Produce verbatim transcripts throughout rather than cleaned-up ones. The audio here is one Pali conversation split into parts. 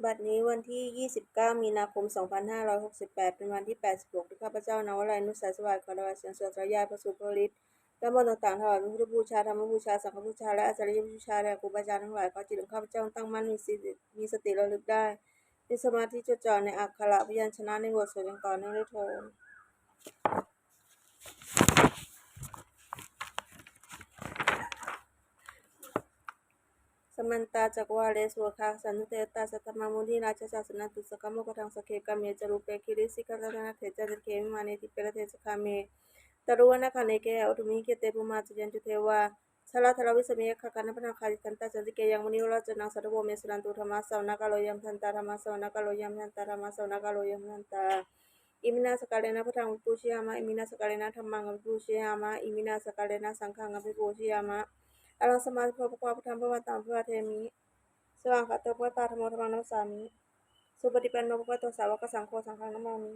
บัดนี้วันที่ ยี่สิบเก้า มีนาคม สองพันห้าร้อยหกสิบแปด เป็นวันที่ แปดสิบหก ที่ข้าพเจ้านวลัยอนุสาสวายขอถวายเสียงสวดสาธยายพระสูตรพระปริตรและมนต์ต่างๆ ถวายเป็นพุทธบูชา ธรรมบูชา สังฆบูชา และอาจาริยบูชาแด่ครูบาอาจารย์ทั้งหลาย ขอจิตของข้าพเจ้าตั้งมั่น มีสติมีสติระลึกได้ มีสมาธิจดจ่อในอักขระพยัญชนะในบทสวดอย่างต่อเนื่องด้วยเทอญ Samantā cakkavāḷesu atrāgacchantu devatā, saddhammaṃ munirājassa suṇantu saggamokkhadaṃ. Sagge kāme ca rūpe girisikharataṭe cantalikkhe vimāne dīpe raṭṭhe ca gāme taruvanagahane gehavatthumhi khette, bhummā cāyantu devā jalathalavisame yakkhagandhabbanāgā, tiṭṭhantā santike yaṃ munivaravacanaṃ sādhavo me suṇantu. Dhammassavanakālo ayam bhadantā, dhammassavanakālo ayam bhadantā, dhammassavanakālo ayam bhadantā. Iminā sakkārena buddhaṃ abhipūjayāma, iminā sakkārena dhammaṃ abhipūjayāma, iminā sakkārena saṅghaṃ abhipūjayāma. Arahaṃ sammāsambuddho bhagavā, buddhaṃ bhagavantaṃ abhivādemi. Svākkhāto bhagavatā dhammo, dhammaṃ namassāmi. Supaṭipanno bhagavato sāvakasaṅgho, saṅghaṃ namāmi.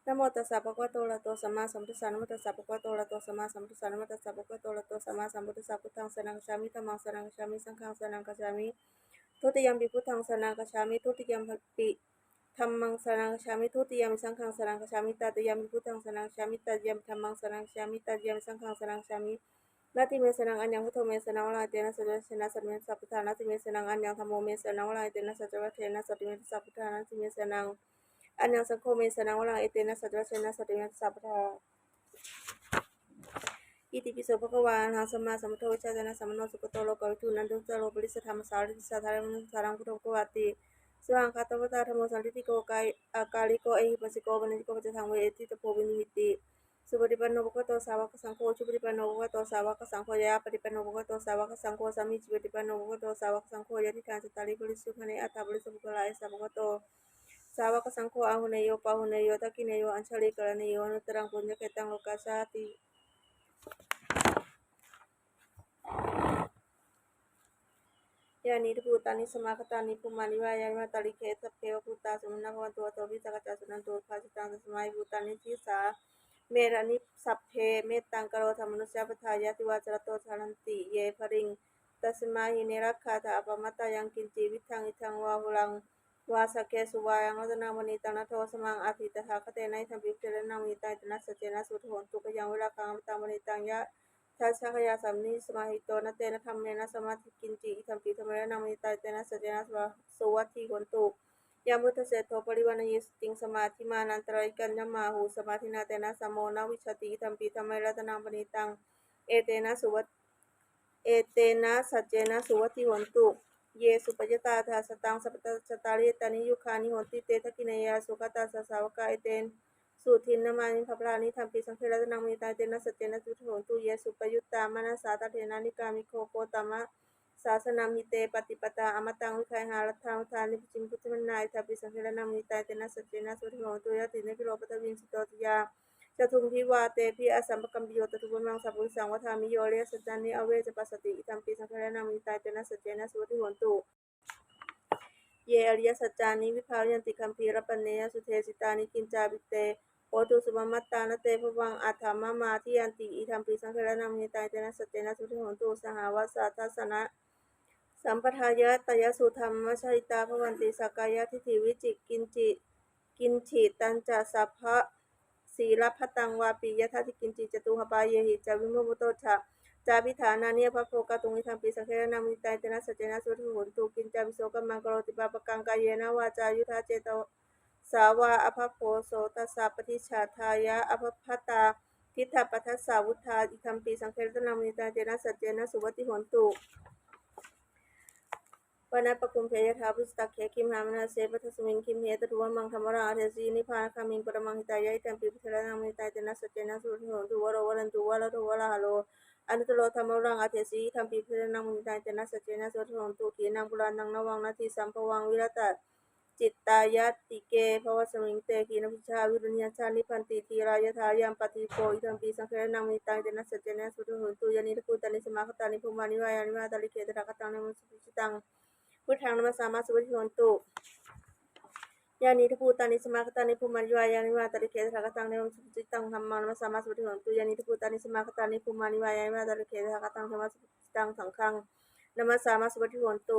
Namo tassa bhagavato arahato sammāsambuddhassa. Namo tassa bhagavato arahato sammāsambuddhassa. Namo tassa bhagavato arahato sammāsambuddhassa. Buddhaṃ saraṇaṃ gacchāmi. Dhammaṃ saraṇaṃ gacchāmi. Saṅghaṃ saraṇaṃ gacchāmi. Dutiyampi buddhaṃ saraṇaṃ gacchāmi. Dutiyampi dhammaṃ saraṇaṃ gacchāmi. Dutiyampi saṅghaṃ saraṇaṃ gacchāmi. Tatiyampi buddhaṃ saraṇaṃ gacchāmi. Tatiyampi dhammaṃ saraṇaṃ gacchāmi. Tatiyampi saṅghaṃ saraṇaṃ gacchāmi. Natthi me saraṇaṃ aññaṃ, buddho me saraṇaṃ varaṃ, etena saccavajjena sotthi me sassa pāṇī. Natthi me saraṇaṃ aññaṃ, dhammo me saraṇaṃ varaṃ, etena saccavajjena sotthi me sassa pāṇī. Natthi me saraṇaṃ aññaṃ, saṅgho me saraṇaṃ varaṃ, etena saccavajjena sotthi me sassa pāṇī. Itipi so bhagavā arahaṃ sammāsambuddho vijjācaraṇasampanno sugato lokavidū anuttaro purisadammasārathi satthā devamanussānaṃ buddho bhagavāti. Svākkhāto bhagavatā dhammo sandiṭṭhiko akāliko ehipassiko opanayiko paccattaṃ veditabbo viññūhīti. Supaṭipanno bhagavato sāvakasaṅgho, ujupaṭipanno bhagavato sāvakasaṅgho, ñāyapaṭipanno bhagavato sāvakasaṅgho, sāmīcipaṭipanno bhagavato sāvakasaṅgho, yadidaṃ cattāri purisayugāni aṭṭha purisapuggalā, esa bhagavato sāvakasaṅgho, āhuneyyo pāhuneyyo dakkhiṇeyyo añjalikaraṇīyo anuttaraṃ puññakkhettaṃ lokassāti. Yānīdha bhūtāni samāgatāni bhummāni vā yāni va antalikkhe, sabbe va bhūtā sumanā bhavantu, athopi sakkacca suṇantu bhāsitaṃ. Tasmā hi bhūtā nisīsa metha ni sabbe, mettaṃ karotha mānusā pajāya, divā ca ratto ca haranti ye baliṃ, tasmā hi ne rakkhatha appamattā. Yaṅkiñci vittaṃ idha vā huraṃ vā, saggesu vā yaṃ ratanaṃ paṇītaṃ, na dosaṃ atthi tathāgatena, idampi buddhe ratanaṃ paṇītaṃ, etena saccena suvatthi hotu. Khayaṃ virāgaṃ amataṃ paṇītaṃ, yadajjhagā samaṇo samāhito, na tena dhammena samatthi kiñci, idampi dhamme ratanaṃ paṇītaṃ, etena saccena suvatthi hotu. Yambuddhaseṭṭho parivaṇṇayī suciṃ, samādhimānantarikaññamāhu, samādhinā tena samo na vijjati, idampi dhamme ratanaṃ paṇītaṃ, etena suvat- etena saccena suvatthi hotu. Ye suppayuttā aṭṭhacattāni sataṃ cattāri etāni yugāni honti, te dakkhiṇeyyā sugatassa sāvakā, etesu dinnāni phuṭṭhāni, idampi saṅghe ratanaṃ paṇītaṃ, etena saccena suvatthi hotu. Ye suppayuttā manasā daḷhena, nikkāmino gotamasāsanamhi, te pattipattā amataṃ vigayha, laddhā mudhā nibbutiṃ bhuñjamānā, idampi saṅghe ratanaṃ paṇītaṃ, etena saccena suvatthi hotu. Yathindakhīlo paṭhaviṃ sito tiyā, catubbhi vātebhi asampakampiyo, tathūpamaṃ sappurisaṃ vadāmi, yo ariyasaccāni avecca passati, idampi saṅghe ratanaṃ paṇītaṃ, etena saccena suvatthi hotu. Ye ariyasaccāni vibhāvayanti, gambhīrapaññena sudesitāni, kiñcāpi te hotu suppamattā, na te bhavaṃ aṭṭhamamādiyanti, idampi saṅghe ratanaṃ paṇītaṃ, etena saccena suvatthi hotu. Sahāvassa dassanasampadāya, tayassu dhammajānitā bhavanti, sakkāyadiṭṭhi vicikiñci tañca sabba sīlabbataṃ vāpi, yadatthi kiñci catūhapāyehi, ca vimucciṃsu ca cābhiṭhānāni, abhabbo kātuṃ, idampi saṅghe ratanaṃ paṇītaṃ, etena saccena suvatthi hotu. Kiñcāpi so kammaṃ karoti pāpakaṃ, kāyena vācāyuda cetasā vā, abhabbo so tassa paṭicchadāya, abhabbatā diṭṭhapadassa vuṭṭhā, idampi saṅghe ratanaṃ paṇītaṃ, etena saccena suvatthi hotu. Pāṇabbhakumbhe yathā pārisajje, gimhānamānase pathasmiṃ gimhe, tathūpamaṃ dhammavaraṃ adesayi, nibbānagāmiṃ paramaṃ hitāya, idampi buddhe ratanaṃ paṇītaṃ, etena saccena suvatthi hotu. Varo varuttho varado varāharo, anuttaro dhammavaraṃ adesayi, idampi buddhe ratanaṃ paṇītaṃ, etena saccena suvatthi hotu. Khīṇaṃ purāṇaṃ navaṃ natthi sambhavaṃ, virattacittāyatike bhavasmiṃ, te khīṇabījā avirūḷhichandā, nibbanti dhīrā yathāyampadīpo, idampi saṅghe ratanaṃ paṇītaṃ, etena saccena suvatthi hotu. Yānīdha bhūtāni samāgatāni, bhummāni vā yāni va antalikkhe, tathāgataṃ dhammaṃ samijjhitaṃ, buddhaṃ namassāma suvatthi hotu. Yānīdha bhūtāni samāgatāni, bhummāni vā yāni va antalikkhe, tathāgataṃ dhammaṃ samijjhitaṃ, dhammaṃ namassāma suvatthi hotu. Yānīdha bhūtāni samāgatāni, bhummāni vā yāni va antalikkhe, tathāgataṃ dhammaṃ samijjhitaṃ, saṅghaṃ namassāma suvatthi hotu.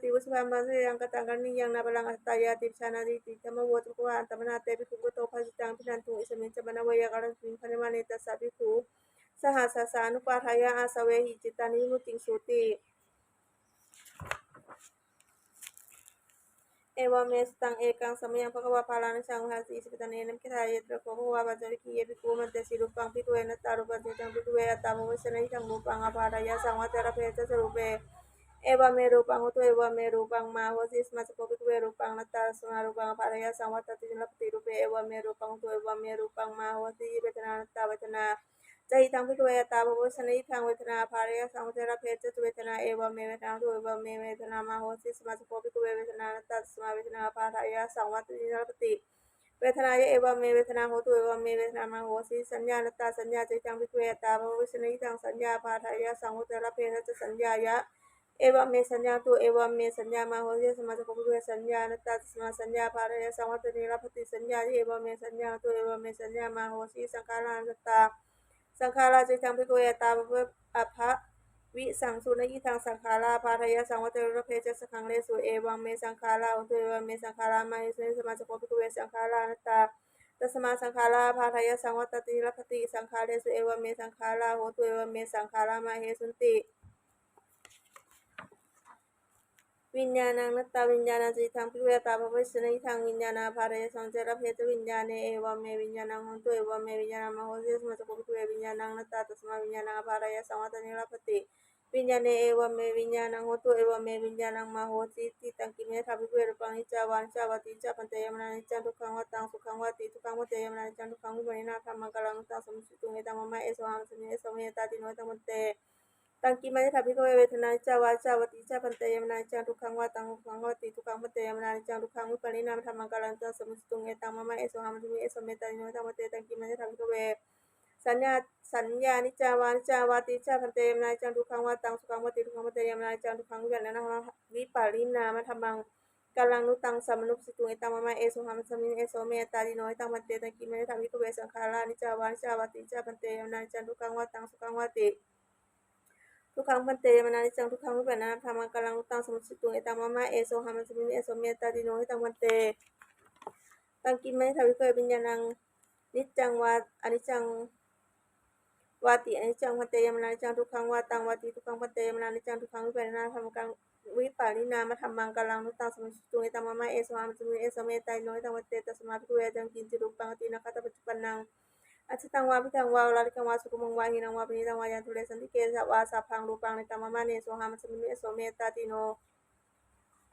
vipajjati, vusitaṃ pañcasīlaṃ kataṃ karaṇīyaṃ, nāparaṃ atthāya ti pajānāti. Iddhāma vo ca bhagavā. Attamanā te bhikkhavo bhagavato bhāsitaṃ abhinanduṃ. Issamiñca pana veyyākaraṇasmiṃ bhaññamāne tassā bhikkhu sahassassa anupādāya āsavehi cittāni vimuttiṃsūti. Evaṃ me sutaṃ. Ekaṃ samayaṃ bhagavā bārāṇasiyaṃ viharati isipatane magadhaṃ. Tatra kho bhagavā pañcavaggiye bhikkhū āmantesi: Rūpaṃ bhikkhave anattā. Rūpañca iddaṃ bhikkhave attabhāvaye. Saneyyathāya rūpaṃ ābādhāya saṃvatteyya, labbheyya ca rūpe, evaṃ me rūpaṃ hotu, evaṃ me rūpaṃ mā hosi. Yasmā ca kho bhikkhave rūpaṃ anattā, tasmā rūpaṃ ābādhāya saṃvattati na labbhati rūpe, evaṃ me rūpaṃ hotu, evaṃ me rūpaṃ mā hosi. Vedanā anattā. Vedanā ca iddaṃ bhikkhave attabhāvaye. Saneyyathāya vedanā ābādhāya saṃvatteyya, labbheyya ca vedanā, evaṃ me vedanā hotu, evaṃ me vedanā mā hosi. Yasmā ca kho bhikkhave vedanā anattā, tasmā vedanā ābādhāya saṃvattati na labbhati, vedanāya, evaṃ me vedanā hotu, evaṃ me vedanā mā hosi. Saññā anattā. Saññā ca iddaṃ bhikkhave attabhāvaye. Saneyyathāya saññā ābādhāya saṃvatteyya, labbheyya ca saññāya, evaṃ me saññā hotu, evaṃ me saññā mā hosi. Yasmā ca kho bhikkhave saññā anattā, tasmā saññā ābādhāya saṃvattati na labbhati, saññāya, evaṃ me saññā hotu, evaṃ me saññā mā hosi. Saṅkhārā anattā. Saṅkhārā ca iddaṃ bhikkhave attabhāvaye, abhavisaṃsu. Nayidhaṃ saṅkhārā ābādhāya saṃvatteyya, labbheyya ca saṅkhāresu, evaṃ me saṅkhārā hontu, evaṃ me saṅkhārā mā hesunti. Yasmā ca kho bhikkhave saṅkhārā anattā, tasmā saṅkhārā ābādhāya saṃvattati na labbhati, saṅkhāresu, evaṃ me saṅkhārā hontu, evaṃ me saṅkhārā mā hesunti. Viññāṇaṃ anattā. Viññāṇañca iddaṃ bhikkhave attabhāvaye. Saneyyathāya viññāṇaṃ ābādhāya saṃvatteyya, labbheyya ca viññāṇe, evaṃ me viññāṇaṃ hotu, evaṃ me viññāṇaṃ mā hosi. Yasmā ca kho bhikkhave viññāṇaṃ anattā, tasmā viññāṇaṃ ābādhāya saṃvattati na labbhati, viññāṇe, evaṃ me viññāṇaṃ hotu, evaṃ me viññāṇaṃ mā hosīti. Taṃ kiṃ me dhammā bhikkhave rūpaṃ aniccaṃ vā anicchā vāti. Aniccapaccayā maraṇā, aniccā dukkhamā anattā, sukhamā vāti dukkhamā paccayā maraṇā, aniccā dukkhamā nibbānā, nānāgaṃ dhammāgaṃ anattā, saṃvarituṃ etaṃ mama, esohamasmi, eso me attāti. No etaṃ bhante Taṃ kiṃ maññatha bhikkhave, vedanā niccaṃ vā aniccaṃ vāti? Niccaṃ bhante, yampanā niccaṃ; dukkhaṃ vā taṃ dukkhaṃ vāti? Dukkhaṃ bhante, yampanā niccaṃ; dukkhaṃ vipariṇāmadhammaṃ, kallaṃ nu taṃ samussituṃ, etaṃ mama, esohamasmiṃ, eso me attāti. No etaṃ bhante, taṃ kiṃ maññatha bhikkhave, saññā saññā niccā vā aniccā vāti? Niccaṃ bhante, yampanā niccaṃ; dukkhaṃ vā taṃ sukhaṃ vāti? Dukkhaṃ bhante, yampanā niccaṃ; dukkhaṃ vipariṇā vipariṇāmadhammaṃ, kallaṃ nu taṃ samanussituṃ, etaṃ mama, esohamasmiṃ, eso me attāti. No etaṃ bhante, taṃ kiṃ maññatha bhikkhave, saṅkhārā niccā vā aniccā vāti? Niccaṃ bhante, yampanā niccaṃ; dukkhaṃ vā taṃ sukhaṃ vāti? Dukkhaṃ bhante, yampanā niccaṃ; dukkhaṃ vipariṇāmadhammaṃ, kallaṃ nu taṃ samanussituṃ, etaṃ mama, esohamasmiṃ, eso me attāti. No etaṃ bhante, taṃ kiṃ maññatha bhikkhave, viññāṇaṃ niccaṃ vā aniccaṃ vāti? Niccaṃ bhante, yampanā niccaṃ; dukkhaṃ vā taṃ vāti? Dukkhaṃ bhante, yampanā niccaṃ; dukkhaṃ vipariṇāmadhammaṃ, vipariṇāmadhammaṃ, kallaṃ nu taṃ samanussituṃ, etaṃ mama, esohamasmiṃ, eso me attāti. No etaṃ bhante, tasmā bhikkhave yaṅkiñci rūpaṃ atītānāgatapaccuppannaṃ ajjhattaṃ vā bahiddhā vā oḷārikaṃ vā sukhumaṃ vā hīnaṃ vā paṇītaṃ vā yātro dessanti keva sabbaṃ rūpaṃ, netaṃ mama, nesohamasmiṃ, eso me attāti. No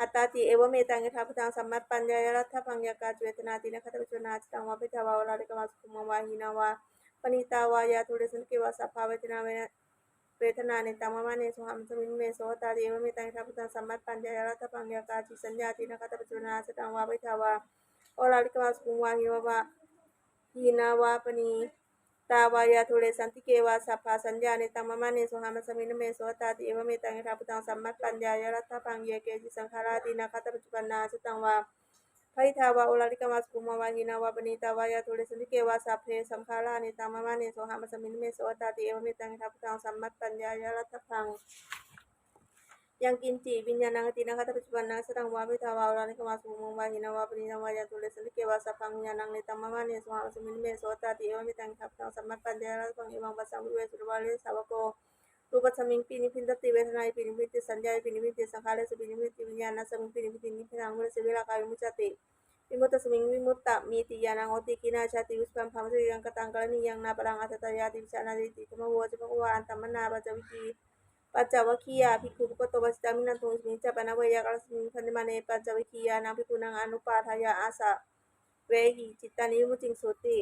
attāti. Evametaṃ yathābhūtaṃ sammappaññāya laddhabbaṃ. Yā kāci vedanā atītānāgatapaccuppannaṃ ajjhattaṃ vā bahiddhā vā oḷārikaṃ vā sukhumaṃ vā hīnā vā paṇītā vā yātro dessanti keva sabbā vedanā, vedanā, netaṃ mama, nesohamasmiṃ, eso attāti. Evametaṃ yathābhūtaṃ sammappaññāya laddhabbaṃ. Yā kāci saññā atītānāgatapaccuppannaṃ ajjhattaṃ vā bahiddhā vā oḷārikaṃ vā sukhumaṃ vā hīnā vā hīnā vā paṇītā vā yātro dessanti keva sabbā saññā, netaṃ mama, nesohamasmiṃ, eso attāti. Evametaṃ yathābhūtaṃ sammappaññāya laddhabbaṃ. Ye keci saṅkhārā atītānāgatapaccuppannaṃ ajjhattaṃ vā bahiddhā vā oḷārikaṃ vā sukhumaṃ vā hīnā vā paṇītā vā yātro dessanti keva sabbe saṅkhārā, netaṃ mama, nesohamasmiṃ, eso attāti. Evametaṃ yathābhūtaṃ sammappaññāya laddhabbaṃ. Yaṅkiñci viññāṇaṃ atītānāgatapaccuppannaṃ ajjhattaṃ vā bahiddhā vā oḷārikaṃ vā sukhumaṃ vā hīnaṃ vā paṇītaṃ vā yātro dessanti keva sabbaṃ viññāṇaṃ, netaṃ mama, nesohamasmiṃ, eso attāti. Evametaṃ yathābhūtaṃ sammappaññāya laddhabbaṃ. Evaṃ passaṃ bhikkhave sutavā ariyasāvako rūpasmiṃpi nibbindati, vedanāyapi nibbindati, saññāyapi nibbindati, saṅkhāresupi nibbindati, viññāṇasmiṃpi nibbindati, nibbindaṃ virajaṃ virāgā vimuccati, vimuttasmiṃ vimuttamiti ñāṇaṃ hoti. Khīṇā jāti, vusitaṃ brahmacariyaṃ, kataṃ karaṇīyaṃ, nāparaṃ atthattāyāti vijānātī ti. Idamavoca bhagavā. Attamanā pañcavikkhi pañcavaggiyā bhikkhū bhagavato bhāsitaṃ bhikkhanti. Bhikkhū ca pana veyyākaraṇasmiṃ bhaññamāne pañcavikkhiyyānaṃ bhikkhūnaṃ anupādāya āsavehi cittāni vimucciṃsūti.